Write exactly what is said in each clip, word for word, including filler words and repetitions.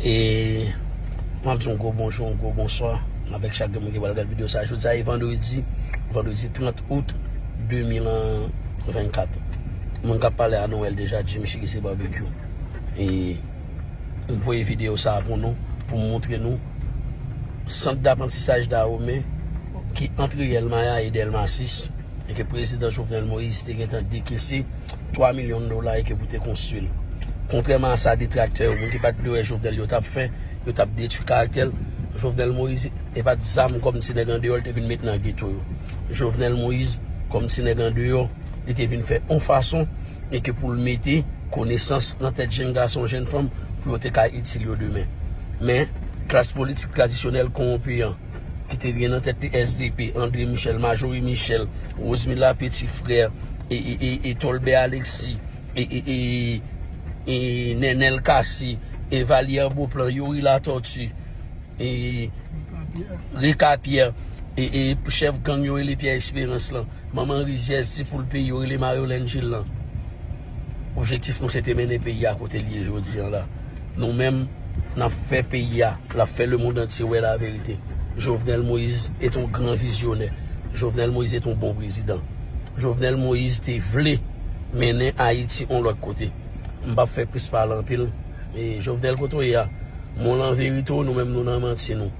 E m ap di yon gwo bonjou, yon gwo bonswa avèk chak moun ki pral gade videyo sa. Jodi a e vandredi, vandredi trant out de mil vennkat. Moun k ap pale a Noël deja, Jim Chérizier Barbecue. E m voye videyo sa pou nou, pou m montre nou sant daprantisaj Dahomey ki ant riyèl Maya e Dèlma sis, e ke prezidan Jovenel Moïse te gentan dekese twa milyon dola e ke pou te konstwi l. Kontrèman a sa detraktè yo, moun ki pa t vle wè Jovenel yo t ap fè, yo t ap detwi karaktè l, Jovenel Moïse, e pa t zam kòm ti nèg andeyò l te vin met nan geto yo. Jovenel Moïse, kòm ti nèg andeyò, li te vin fè yon fason e ke pou l mete konesans nan tèt jèn gason, jèn fanm, pou yo te ka itil yo demen. Men, klas politik tradisyonèl kowonpi an, ki te gen nan tèt li S D P, André Michel, Majorie Michel, Rosemila Petit Frère, e, e, e, e Tolbè Alexis, e, e, e, e Nenel Cassy, e Valière Beauplan, Youri Latortue, e Rika Pierre, e, e chèf gang yo rele Pierre Espérance lan, manman rizyèz ti poul peyi yo rele Marie-Hélène Gilles lan. Objektif nou se te mennen peyi a kote l ye jodi an la. Nou menm, n ap fè peyi a, n ap fè lemonn antye wè laverite. Jovenel Moïse est un grand visionnaire. Jovenel Moïse est un bon président. Jovenel Moïse te vle mennen Ayiti yon lòt kote. M p ap fè plis pale anpil. E Jovenel, kote w ye a? Moun lan verite w, nou menm nou nan manti nou.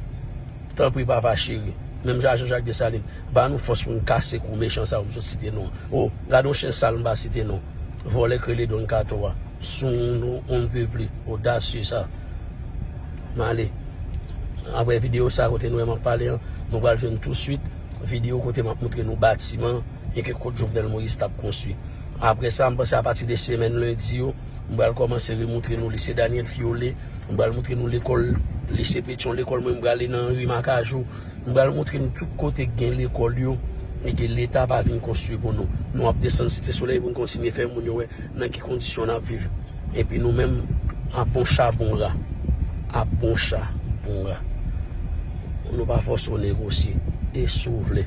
Tanpri, papa cheri. Menm jan a Jean-Jacques Dessalines, ba nou fòs pou n kase kou mechan sa yo m sot site non an. O, gade yon chen sal m pa site non. Vòlè k rele Don Kato a. Sou nou, on ne peut plus. Odasye sa. M ale. Apre videyo sa kote nou wè m ap pale an, nou pral jwenn touswit videyo kote m ap montre nou batiman e ke kot Jovenel Moïse t ap konstwi. Apre sa, m panse apati de semèn lendi yo, m pral kòmanse remoutre nou lise Daniel Fiole, m pral moutre nou lekòl, lise Petyon, lekòl mwen, m prale nan ri Makajou, m pral moutre nou tout kote k gen lekòl yo, e ke Leta pa vin konstwi pou nou. Nou ap desann Site Solèy pou n kontinye fè moun yo wè nan ki kondisyon n ap viv. Epi nou menm, a bon cha, bon ra. A bon cha, bon ra. Nou pa fòse w negosye. E si w vle,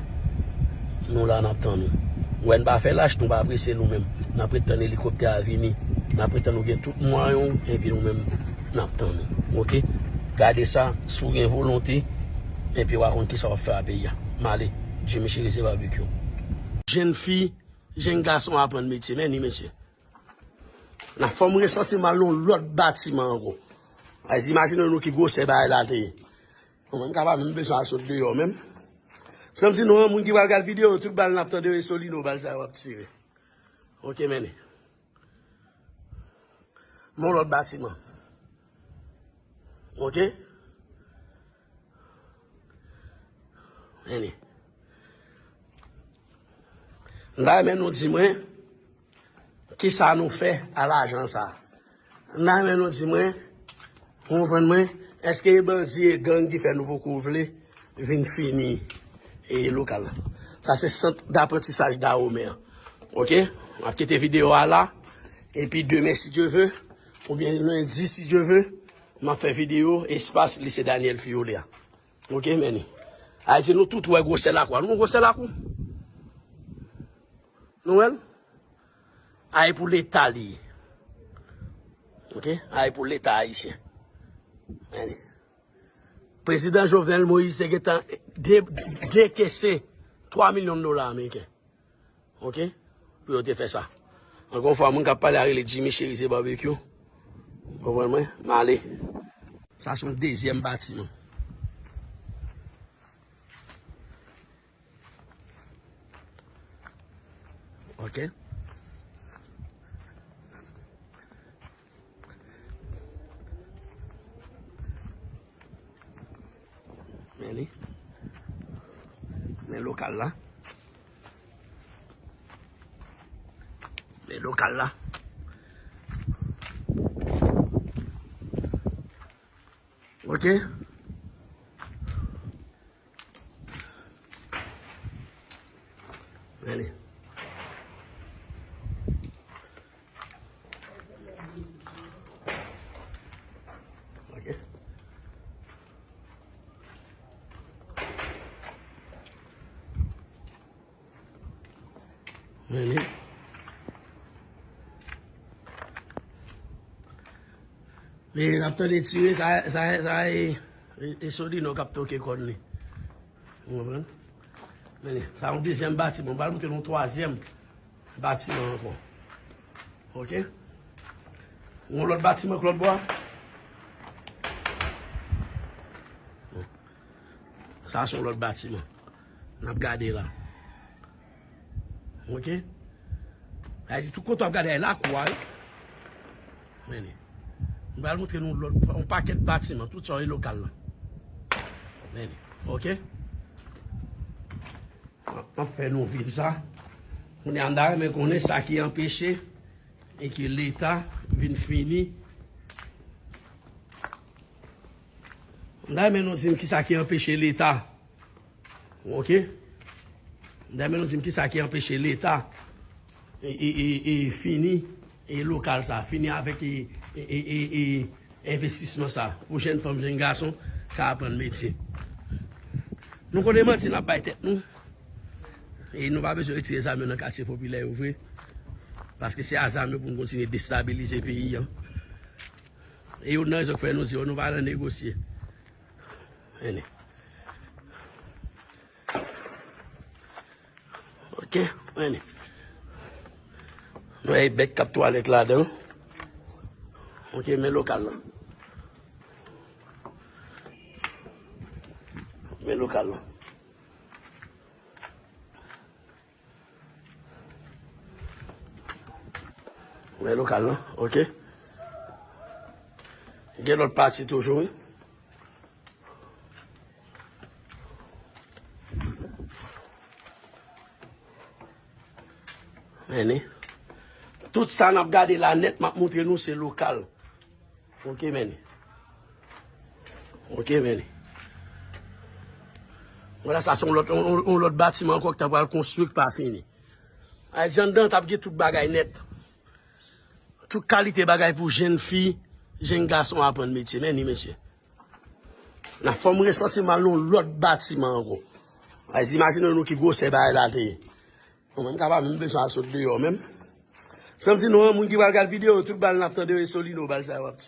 nou la, n ap tann ou. Ou wè, n pa fè lach, nou pa prese nou menm. N ap ret tann elikoptè a vini. N ap ret tann ou gen tout mwayen w, epi nou menm, n ap tann ou. Oke? Gade sa, si w gen volonte, epi w a konn kisa w ap fè a peyi a. M ale. Jimmy Chérizier Barbecue. Jèn fi, jèn gason aprann metye. Men ni, mesye. Nan fòm resòti m al nan yon lòt batiman ankò. Ay, imajine nou ki gwosè bagay la te ye. Mwen, m ka pa menm bezwen al sot deyò menm. Jan m di nou an, moun ki pral gad videyo, tout bal n ap tande yo, e Solino bal sa yo ap tire. Oke, men ni. Yon lòt batiman. Oke? Men ni. M ta renmen nou di mwen, kisa nou fè a lajan sa? M ta renmen nou di mwen, ou konprann mwen, èske e bandi e gang ki fè nou poko vle vin fini e lokal la? Sa se sant daprantisaj Dahomey an. Oke? M ap kite videyo a la. Epi demen, si Dye ve, oubyen lendi, si Dye ve, m ap fè videyo espas lise Daniel Fiole a. Oke, men ni. Ayiti, nou tout wè gwosè lakou a. Nou wè gwosè lakou? Nou wè l? A e pou Leta li ye. Oke? A e pou Leta ayisyen. Men ni. Prezidan Jovenel Moïse te gentan de-, dekese twa milyon dola ameriken. Oke? Pou yo te fè sa. Ankò yon fwa, moun k ap pale a rele Jimmy Chérizier Barbecue. Konprann mwen? M ale. Sa se yon dezyèm batiman. Oke? Men li. Men lokal la. Men lokal la. Oke. Men li. Oke. Men li. E n ap tande tire, sa, sa, sa e, e, e Solino k ap toke kòn li. Ou konprann? Men sa yon dezyèm batiman. M pral montre nou yon twazyèm batiman ankò. Oke? Yon lòt batiman k lòt bò a. Sa se yon lòt batiman. N ap gade la. Oke? Sa vle di tout kote w ap gade a, e lakou a, wi. Men li. M pral montre nou lòt, yon pakèt batiman, tout sa yo e lokal la. Men li. Oke? M ap fè nou viv sa. Kounye a, m ta renmen konnen sa ki anpeche e ke Leta vin fini. M ta renmen nou di m kisa ki anpeche Leta. Oke? M ta renmen nou di m kisa ki anpeche Leta e, e, e, e fini e lokal sa, fini avèk e, e, e, e, e envestisman sa pou jèn fanm, jèn gason ka aprann metye. Nou konnen manti n ap bay tèt nou. E nou pa bezwen retire zam yo nan katye popilè yo vre. Paske se a zam yo pou n kontinye destabilize peyi an. E youn nan rezon k fè nou di yo, nou pa nan negosye. Men li. Oke, men li. Nou wè bèk k ap twalèt ladan. Oke, men lokal la. Men lokal la. Men lokal la, oke. Gen lòt pati toujou, wi. Men li. Tout sa n ap gade la nèt, m ap montre nou se lokal. Oke, men li. Oke, men li. Vwala, sa se yon lòt, yon, yon, yon lòt batiman ankò ki ta pral konstwi, ki pa fini. Sa vle di anndan an t ap gen tout bagay nèt. Tout kalite bagay pou jèn fi, jèn gason aprann metye. Men li, mesye. N ap fè m resòti m al nan yon lòt batiman ankò. Sa vle di, imajine nou ki gwosè bagay la te ye. Mwen menm, m ka pa menm bezwen al sot deyò menm. Jan m di nou an, moun ki pral gad videyo, tout bal n ap tande yo, e Solino, bal sa yo ap tire.